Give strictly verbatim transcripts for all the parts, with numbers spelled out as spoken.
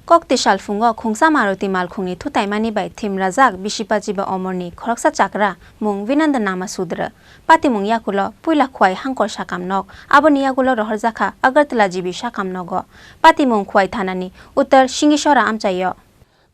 Kokti salphungo khungsa Maruti malkhungni thutaimani bai thimrajak bisipachiba omorni khoroksa chakra mung Vinanda Nama Sudra. Patimung yakulo puila Khwai Hangkor sakam nok, aboni yakulo rohorjakha Agartala G B sakam nogo. Patimung Khwai thanani Uttar Singisora amchaio.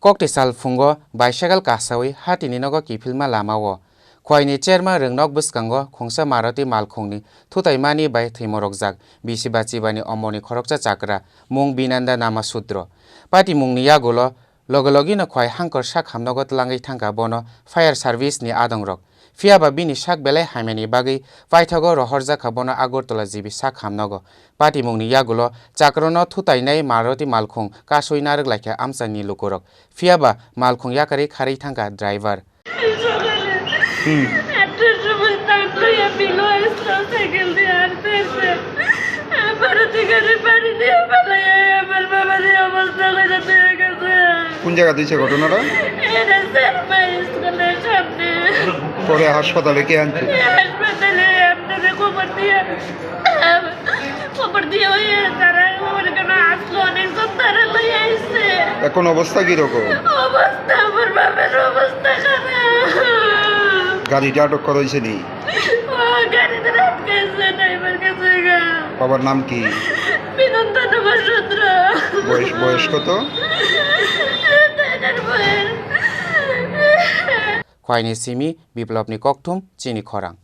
Kokti salphungo bicycle kasawi hatini nogo kiphilma lamao Khwaini cherma rwngnok bwskango khungsa Maruti malkhungni thutaimani bai thwimorokjak bisiba chibani omorni khoroksa chakra mung Vinanda Nama Sudro. Patimungni yagulo loge logino Khwai Hangkor sak hamnogo tlangwi thangkha bono fire service ni adongrok. Phiyaba bini sak belai hamyani bagwi paithago rohorjakha bono Agartala G B sak hamnogo. Patimungni yagulo chakrano thutainai Maruti malkhung kasui narwk laikha amchaini lukurok. Phiyaba malkhung yakarwi kharwi thangkha driver. হুম। আটটার সময় তার লইয়া বিলো আসলো সাইকেল দিয়ে আনতে আসে। আমার অধিকারে বাড়ি দিয়ে পালাইয়া আমার বাবার এই অবস্থা করে দিয়ে গেছে। কোন জায়গাতে হয়েছে ঘটনাটা? এটা স্যার মাই স্কুলের সামনে। পরে হাসপাতালে কে আনছে? হাসপাতালে আপনারা খবর দিয়ে খবর দিয়ে ওই তারা ওর কেন আসলো, অনেকজন তারা লই আইছে। এখন অবস্থা কি রকম? অবস্থা, আমার বাবার অবস্থা খারাপ। গাড়িটা আটক করা হয়েছে নি? ও গাড়িতে আটকাইছে ড্রাইভার কাছে গা। বাবার নাম কি? বিনন্দন মহাসূত্র। বয়স, বয়স কত? তাদের বয়স। Khwaini simi Biplobni kokthum chini khorang.